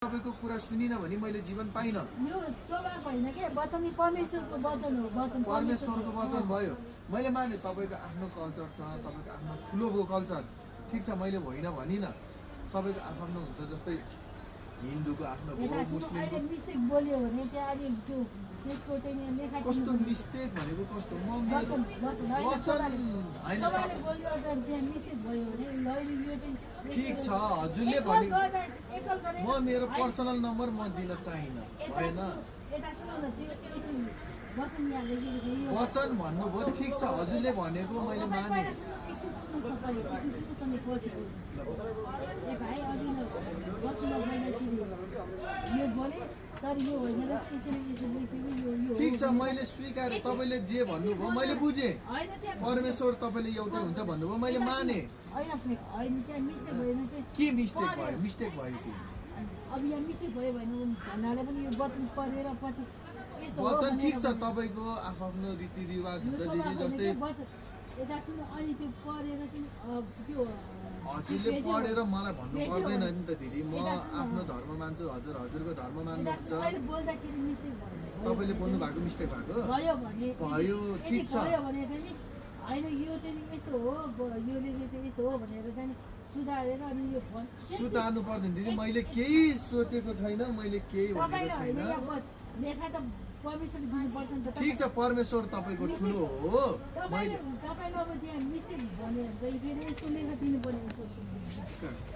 तपाईको कुरा सुनिन भने मैले जीवन पाइन। यो स्वभाव होइन के वचन परमेश्वरको वचन हो वचन परमेश्वरको वचन भयो मैले माने तपाईको आफ्नो कल्चर छ तपाईको आफ्नो ठुलोको कल्चर ठीक छ मैले होइन भनिन सबैको आफ्नो हुन्छ जस्तै हिन्दूको आफ्नो भयो मुस्लिमको मिस्टेक बोल्यो भने त्यहाँ अलि त्यो त्यसको चाहिँ लेखा कस्तो मिस्टेक भनेको कस्तो म वचन वचन हैन तपाईले बोल्यो त्यहाँ मिस्टेक भयो भने लैले यो चाहिँ ठीक छ हजुरले भने म मेरो पर्सनल नम्बर म दिन चाहिन हैन यता सुन्नु न त्यो वचन यहाँ लेखेको छ यो वचन भन्नुभयो ठीक छ हजुरले भनेको मैले माने ए भाइ अघि न वचन बोल्दाखेरि यो बोले तर यो होइन र स्पेशली ठीक छ मैले स्वीकार तपाईले जे भन्नुभयो मैले बुझे परमेश्वर तपाईले एउटै हुन्छ भन्नुभयो मैले माने होइन चाहिँ मिस्टेक भएन चाहिँ के मिस्टेक भयो कि अब यहाँ मिस्टेक भयो भने भन्नाले पनि यो वचन पढेर पछि यस्तो वचन ठीक छ तपाईको आफ्नो रीतिरिवाज हुन्छ दिदी जस्तै यता सुन्नु अनि त्यो पढेर चाहिँ त्यो हजुरले पढेर मलाई भन्नु पर्दैन नि त दिदी म आफ्नो धर्म मान्छु हजुरको धर्म मान्नुहुन्छ अहिले बोल्दाखेरि मिस्टेक भयो तपाईले बोल्नु भएको मिस्टेक भएको भयो भने भयो ठीक छ भयो भने चाहिँ नि हैन यो चाहिँ यस्तो हो यो लेखे चाहिँ यस्तो हो भनेर चाहिँ सुधारेर अनि यो सुधार्नु पर्दैन दिदी मैले केही सोचेको छैन मैले केही भनेको छैन लेखा त परमेश्वरले दिनुपर्छ नि त ठीक छ परमेश्वर तपाईको ठुलो हो तपाईले अब त्यहाँ मिस्टेक भन्यो भने फेरि यसको लेखा दिनुपर्ने हुन्छ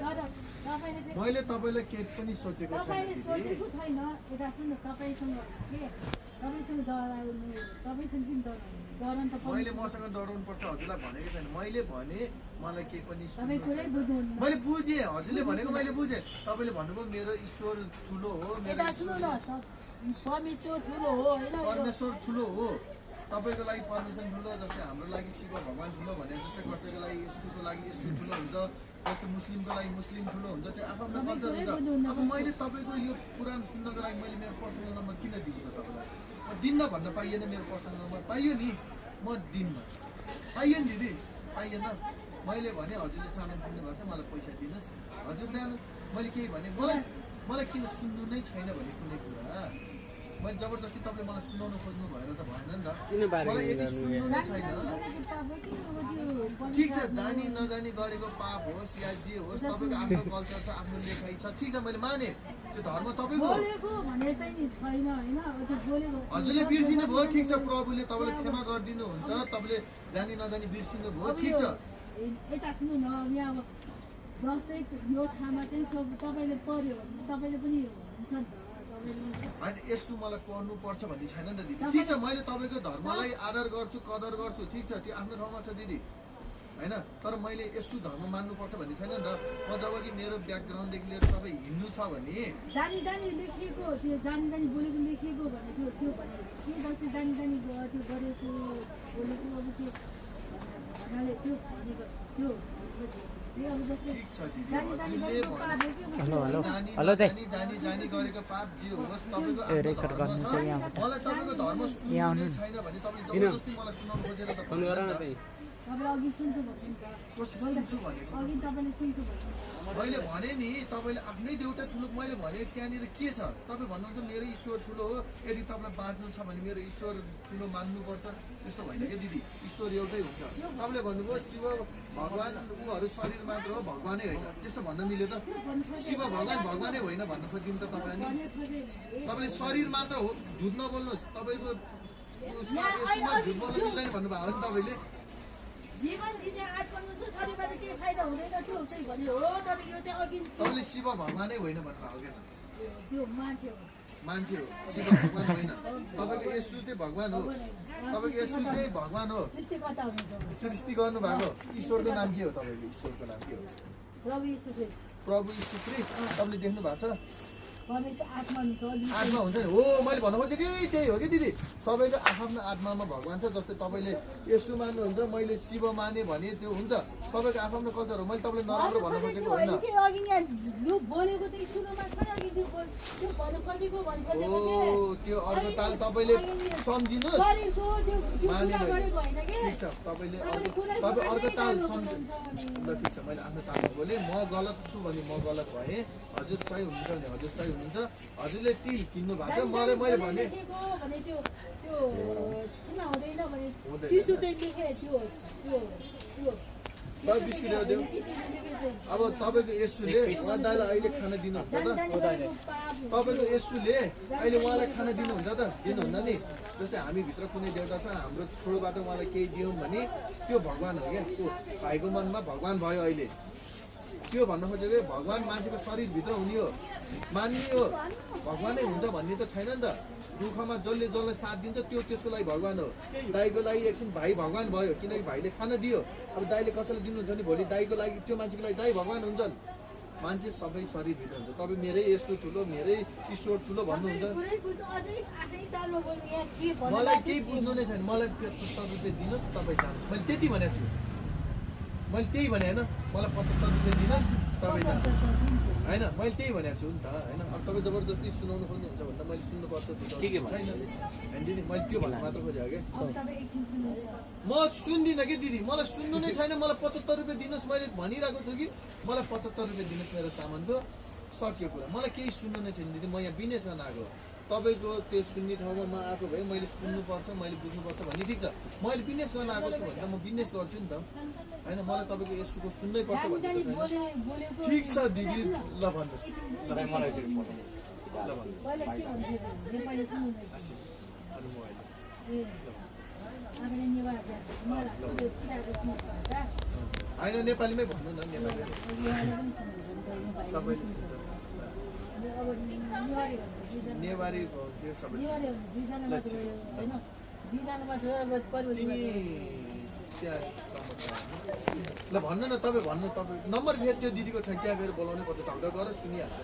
तर तपाईले मैले तपाईलाई केही पनि सोचेको छैन तपाईले सोचेको छैन यता सुन्नु तपाईसँग के तपाईसँग डराउनु तपाईसँग किन डराउनु त मैले मसँग डराउनु पर्छ हजुरलाई भनेको छैन मैले भने मलाई केही पनि तपाई कुरै बुझ्नुहुन्न मैले बुझे हजुरले भनेको मैले बुझे तपाईले भन्नुभयो मेरो ईश्वर ठुलो हो यता सुन्नु न परमेश्वर ठुलो हो हैन परमेश्वर ठुलो हो तपाईको लागि परमेश्वर ठुलो जस्तै हाम्रो लागि शिव भगवान ठुलो भने जस्तै कसैको लागि येशूको लागि येशू ठुलो हुन्छ जस्तै मुस्लिमको लागि मुस्लिम ठुलो हुन्छ त्यो आफ्नो कल्चर हुन्छ अब मैले तपाईको यो पुराण सुन्नको लागि मैले मेरो पर्सनल नम्बर किन दिनु त तपाईलाई म दिन्न भन्न पाइएन मेरो पर्सनल नम्बर पाइयो नि म दिन्न पाइयो नि दिदी पाइएन मैले भने हजुरले सामान किन्नु भएको छ मलाई पैसा दिनुहोस् हजुर जानुहोस् मैले केही भने मलाई किन सुन्नु नै छैन भने कुनै कुरा मैले जबरजस्ती तपाईले मलाई सुनाउनु खोज्नु भएर त भएन नि त मलाई यदि सुन्नु नै छैन ठीक छ जानी नजानी गरेको पाप होस् या जे होस् तपाईको आफ्नो कल्चर छ आफ्नो लेखाइ छ ठीक छ मैले माने त्यो धर्म तपाईको हजुरले बिर्सिनु भयो ठीक छ प्रभुले तपाईलाई क्षमा गरिदिनु हुन्छ तपाईले जानी नजानी बिर्सिनु भयो ठीक छ यता सुन्नु न यहाँ जस्तै यो ठाउँमा चाहिँ सब तपाईले पढ्यो भने तपाईले पनि हुन्छ नि त हैन यसो मलाई पढ्नु पर्छ भन्ने छैन नि त दिदी ठीक छ मैले तपाईको धर्मलाई आदर गर्छु कदर गर्छु ठीक छ त्यो आफ्नो ठाउँमा छ दिदी हैन तर मैले यसो धर्म मान्नु पर्छ भन्ने छैन नि त म जब कि मेरो ब्याकग्राउन्डदेखि लिएर सबै हिन्दू छ भने जानी लेखिएको त्यो जानी बोलेको लेखिएको भने त्यो भने के जस्तै जानी त्यो गरेको बोलेको अब त्यो भन्नाले त्यो भनेको त्यो ठीक छ दिदी हजुरले जानी गरेको पाप जे होस् तपाईको मलाई तपाईको धर्म सुन्नु छैन भने तपाईले जबरजस्ती मलाई सुनाउनु खोजेर त तपाईले अघि सुन्छु मैले भने नि तपाईले आफ्नै देउता ठुलो मैले भने त्यहाँनिर के छ तपाईँ भन्नुहुन्छ मेरो ईश्वर ठुलो हो यदि तपाईँलाई बाँच्नु छ भने मेरो ईश्वर ठुलो मान्नुपर्छ त्यस्तो होइन क्या दिदी ईश्वर एउटै हुन्छ तपाईँले भन्नुभयो शिव भगवान उहरू शरीर मात्र हो भगवानै होइन त्यस्तो भन्न मिल्यो त शिव भगवानै होइन भन्न खोज्दिनु त तपाईँ तपाईँले शरीर मात्र हो झुट नबोल्नुहोस् तपाईँको झुट बोल्नु मिल्दैन भन्नुभयो नि तपाईँले जीवन दिने आत्मानु छ शरीरबाट के फाइदा हुँदैन त्यो चाहिँ भन्यो हो तर यो चाहिँ अघि तपाईले शिव भगवानै होइन भन्नुभयो क्या त्यो मान्छे हो शिव भगवान होइन तपाईको येशू चाहिँ भगवान हो तपाईको येशू चाहिँ भगवान हो सृष्टिकर्ता हुनुहुन्छ सृष्टि गर्नु भएको ईश्वरको नाम के हो तपाईको ईश्वरको नाम के हो प्रभु यीशु ख्रीष्ट तपाईले देख्नु भएको छ आत्मा हुन्छ नि हो मैले भन्नु खोजेँ कि त्यही हो कि दिदी सबैको आफ्नो आत्मामा भगवान छ जस्तै तपाईँले यसो मान्नुहुन्छ मैले शिव माने भने त्यो हुन्छ सबैको आफ्नो कल्चर हो मैले तपाईँले नराम्रो भन्न खोजेको होइन त्यो अर्को ताल तपाईँले सम्झिनुहोस् माने ठिक छ तपाईँले अर्को ताल सम्झ ल ठिक छ मैले आफ्नो तालमा बोलेँ म गलत छु भने म गलत भएँ हजुर सही हुनुहुन्छ भने हजुर सही हुनुहुन्छ हजुरले तिल किन्नु भएको छ मैले भने लेखेको भने त्यो सीमा हुँदैन भने चिसो चाहिँ लेखे त्यो त्यो त्यो तपाईँ बिस्किरहेको अब तपाईँको यसुले उहाँ दाइलाई अहिले खाना दिनुहुन्छ त तपाईँको यसुले अहिले उहाँलाई खाना दिनुहुन्छ त दिनुहुन्न नि जस्तै हामीभित्र कुनै देउता छ हाम्रो ठुलोबाट उहाँलाई केही दियौँ भने त्यो भगवान् हो क्या त्यो भाइको मनमा भगवान् भयो अहिले त्यो भन्न खोजेको भगवान् मान्छेको शरीरभित्र हुने हो मान्ने हो भगवानै हुन्छ भन्ने त छैन नि त दुःखमा जसले जसलाई साथ दिन्छ त्यो त्यसको लागि भगवान् हो दाइको लागि एकछिन भाइ भगवान् भयो किनकि भाइले खाना दियो अब दाइले कसैलाई दिनुहुन्छ भने भोलि दाइको लागि त्यो मान्छेको लागि दाइ भगवान् हुन्छन् मान्छे सबै शरीरभित्र हुन्छ तपाईँ मेरै यस्तो ठुलो मेरै ईश्वर ठुलो भन्नुहुन्छ मलाई केही बुझ्नु नै छैन मलाई 75 रुपियाँ दिनुहोस् तपाईँ जानुहोस् मैले त्यति भनेको छु मैले त्यही भने होइन मलाई 75 रुपियाँ दिनुहोस् तपाईँ जानुहोस् होइन मैले त्यही भनेको छु नि त होइन अब तपाईँ जबरजस्ती सुनाउनु खोज्नुहुन्छ भने त मैले सुन्नुपर्छ छैन होइन दिदी मैले त्यो भन्नु मात्र खोजेको क्या म सुन्दिनँ कि दिदी मलाई सुन्नु नै छैन मलाई 75 रुपियाँ दिनुहोस् मैले भनिरहेको छु कि मलाई 75 रुपियाँ दिनुहोस् मेरो सामानको सक्यो कुरा मलाई केही सुन्नु नै छैन दिदी म यहाँ बिजनेस गर्न आएको तपाईँको त्यो सुन्ने ठाउँमा म आएको भए मैले सुन्नुपर्छ मैले बुझ्नुपर्छ भन्ने ठिक छ मैले बिजनेस गर्न आएको छु भने त म बिजनेस गर्छु नि त होइन मलाई तपाईँको यसको सुन्नै पर्छ भन्ने छैन ठिक छ दिदी ल भन्नुहोस् होइन नेपालीमै भन्नु न नेपाली सबै नेवारी त्यो सबै तिमी त्यहाँ ल भन्नु न तपाईँ भन्नु तपाईँ नम्बर फेरि त्यो दिदीको छ त्यहाँ गएर बोलाउनै पर्छ ढङ्ग गरेर सुनिहाल्छ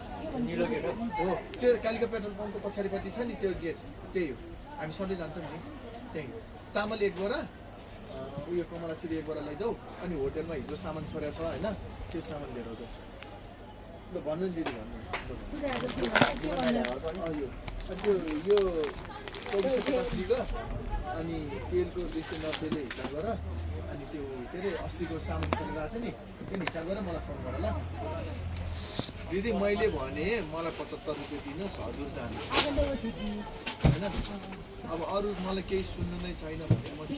हो त्यो कालिका पेट्रोल पम्पको पछाडिपट्टि छ नि त्यो गेट त्यही हो हामी सधैँ जान्छौँ नि त्यही चामल एक बोरा उयो कमलाश्री एक बोरा लैजाऊ अनि होटेलमा हिजो सामान छोडेको छ होइन त्यो सामान लिएर आउँछ ल भन्नु नि दिदी भन्नु त्यो यो 2450 अनि तेलको 290ले हिसाब गर अनि त्यो के अरे अस्तिको सामान छोडेर छ नि त्यो हिसाब गरेर मलाई फोन गर ल दिदी मैले भने मलाई 75 रुपियाँ दिनुहोस् हजुर जानुहोस् होइन अब अरू मलाई केही सुन्नु नै छैन भने म के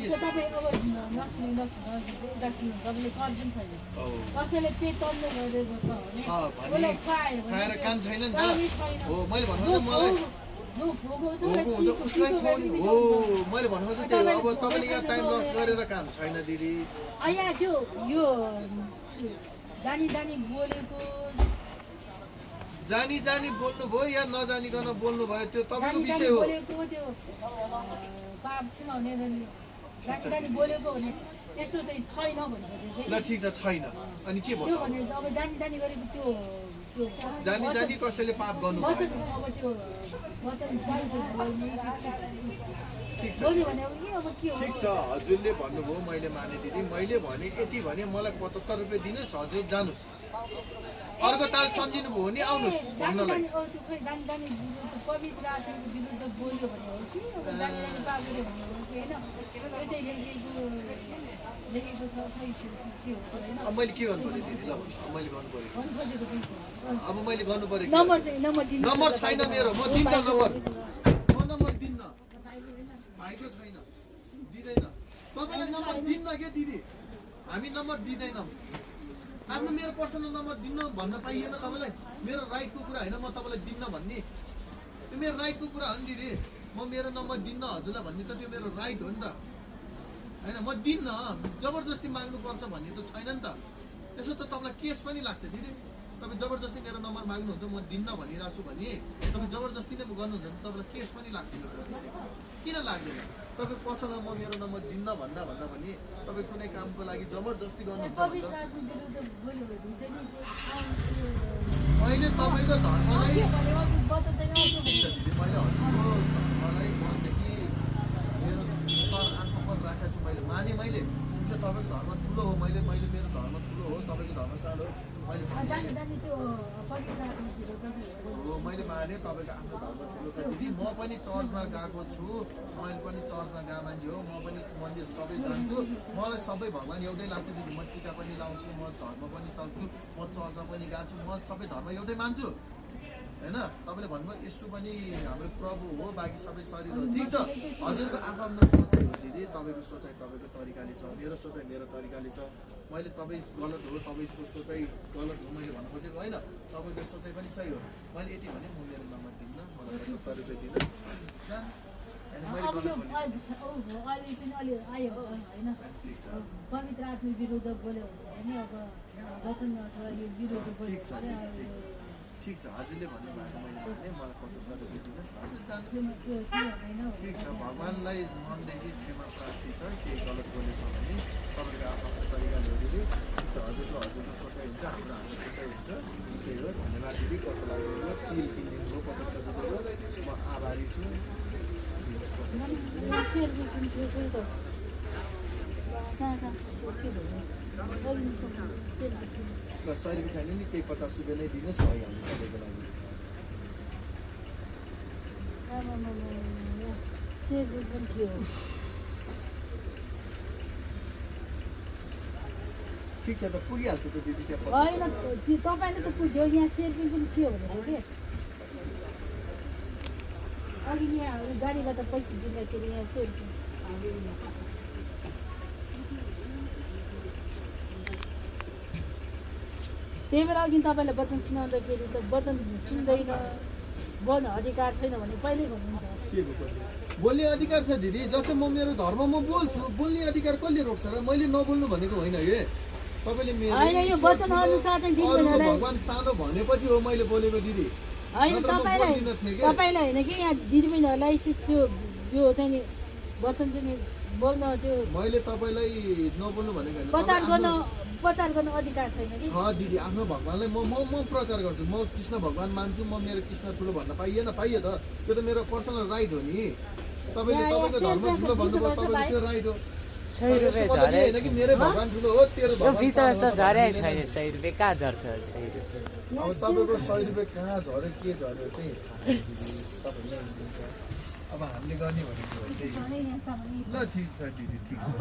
खाएर काम छैन नि त हो मैले भन्नु मलाई हो मैले भन्नु चाहिँ त्यही हो अब तपाईँले यहाँ टाइम लस गरेर काम छैन दिदी जानी जानी बोल्नु भयो या नजानिकन बोल्नु भयो त्यो तपाईँको विषय हो ल ठिक छ छैन अनि के भन्नु जानी जानी कसैले पाप गर्नु ठिक छ हजुरले भन्नुभयो मैले माने दिदी मैले भने यति भने मलाई 75 रुपियाँ दिनुहोस् हजुर जानुहोस् अर्को ताल सम्झिनु भयो भने आउनुहोस् भन्नलाई अब मैले के गर्नु पर्यो दिदी ल मैले गर्नु पर्यो अब मैले गर्नु पर्यो नम्बर छैन मेरो म दिन्न नम्बर दिन्न भाइको छैन दिँदैन तपाईँलाई नम्बर दिन्न क्या दिदी हामी नम्बर दिँदैनौँ आफ्नो मेरो पर्सनल नम्बर दिनु भन्न पाइएन तपाईँलाई मेरो राइटको कुरा होइन म तपाईँलाई दिन्न भन्ने त्यो मेरो राइटको कुरा हो नि दिदी म मेरो नम्बर दिन्न हजुरलाई भन्ने त त्यो मेरो राइट हो नि त होइन म दिन्न जबरजस्ती माग्नुपर्छ भन्ने त छैन नि त त्यसो त तपाईँलाई केस पनि लाग्छ दिदी तपाईँ जबरजस्ती मेरो नम्बर माग्नुहुन्छ म दिन्न भनिरहेको छु भने तपाईँ जबरजस्ती नै गर्नुहुन्छ भने तपाईँलाई केस पनि लाग्छ यो विषय किन लाग्दैन तपाईँ पसल म मेरो नम्बर दिन्न भन्दा भने तपाईँ कुनै कामको लागि जबरजस्ती गर्नुहुन्छ भने मैले तपाईँको धर्मलाई मैले हजुरको धर्मलाई भनेदेखि मेरो सर आत्मा पर राखेको छु मैले माने मैले तपाईँको धर्म ठुलो हो मैले मेरो धर्म ठुलो हो तपाईँको धर्म सानो हो मैले माने माने तपाईँको आफ्नो धर्म ठुलो छ दिदी म पनि चर्चमा गएको छु मैले पनि चर्चमा गएको मान्छे हो म पनि मन्दिर सबै जान्छु मलाई सबै भगवान् एउटै लाग्छ दिदी म टिका पनि लाउँछु म धर्म पनि सक्छु म चर्चमा पनि गएको छु म सबै धर्म एउटै मान्छु होइन तपाईँले भन्नुभयो यसो पनि हाम्रो प्रभु हो बाँकी सबै शरीर हो ठिक छ हजुरको आफ्नो सोचाइ हो दिदी तपाईँको सोचाइ तपाईँको तरिकाले छ मेरो सोचाइ मेरो तरिकाले छ मैले तपाईँ गलत हो तपाईँको सोचाइ गलत हो मैले भन्नु खोजेको होइन तपाईँको सोचाइ पनि सही हो मैले यति भने म मेरो नम्बर दिन्न मलाई 75 रुपियाँ दिनु अनि मैले अब यो गलत अहिले चाहिँ अलि आयो होइन पवित्र आत्मा विरुद्ध बोल्यो भने अब वचन अथवा यो विरुद्ध बोल्यो भने ठिक छ हजुरले भन्नुभएको मैले भने मलाई 75 रुपियाँ दिनुहोस् हजुर जान्छु त्यो चाहिँ होइन ठिक छ भगवान्लाई मनदेखि क्षमा प्राप्ति छ केही गलत बोलेछ भने सबैको आफ्नो तरिकाले हो दिदी ठिक छ हजुरको सोचाइ हुन्छ हाम्रो सोचाइ हुन्छ त्यही हो धन्यवाद दिदी कसो लाग्यो तिल किनिदिनु भयो 75 रुपियाँ म आभारी छु ल 100 रुपियाँ छैन नि त्यही 50 रुपियाँ नै दिनुहोस् भइहाल्छ तपाईँको लागि ठिक छ त पुगिहाल्छ त दिदी त्यहाँ होइन तपाईँले त पुग्यो यहाँ सेर्पिङ पनि थियो भनेर के अघि यहाँ गाडीबाट पैसा दिँदाखेरि यहाँ सेर्पिङ त्यही भएर अघि तपाईँलाई वचन सुनाउँदाखेरि त वचन सुन्दैन बोल्न अधिकार छैन भने पहिल्यै भन्नुहुन्छ के बोल्ने अधिकार छ दिदी जस्तो म मेरो धर्ममा बोल्छु बोल्ने अधिकार कसले रोक्छ र मैले नबोल्नु भनेको होइन हे तपाईँले मेरो भगवान् सानो भनेपछि हो मैले बोलेको दिदी होइन तपाईँलाई होइन कि यहाँ दिदीबहिनीहरूलाई त्यो यो चाहिँ नि वचन चाहिँ नि बोल्न त्यो मैले तपाईँलाई नबोल्नु भनेको प्रचार गर्न अधिकार छैन छ दिदी आफ्नो भगवान्लाई म प्रचार गर्छु म कृष्ण भगवान् मान्छु म मेरो कृष्ण ठुलो भन्न पाइयो त त्यो त मेरो पर्सनल राइट हो नि तपाईँले तपाईँको धर्म ठुलो भन्नुभयो तपाईँको त्यो राइट हो होइन कि मेरै भगवान् ठुलो हो तेरो भगवान् त झरे छैन 100 रुपियाँ कहाँ झर्छ 100 रुपियाँ अब तपाईँको 100 रुपियाँ कहाँ झऱ्यो के झऱ्यो चाहिँ अब हामीले गर्ने भनेको ल ठिक छ दिदी ठिक छ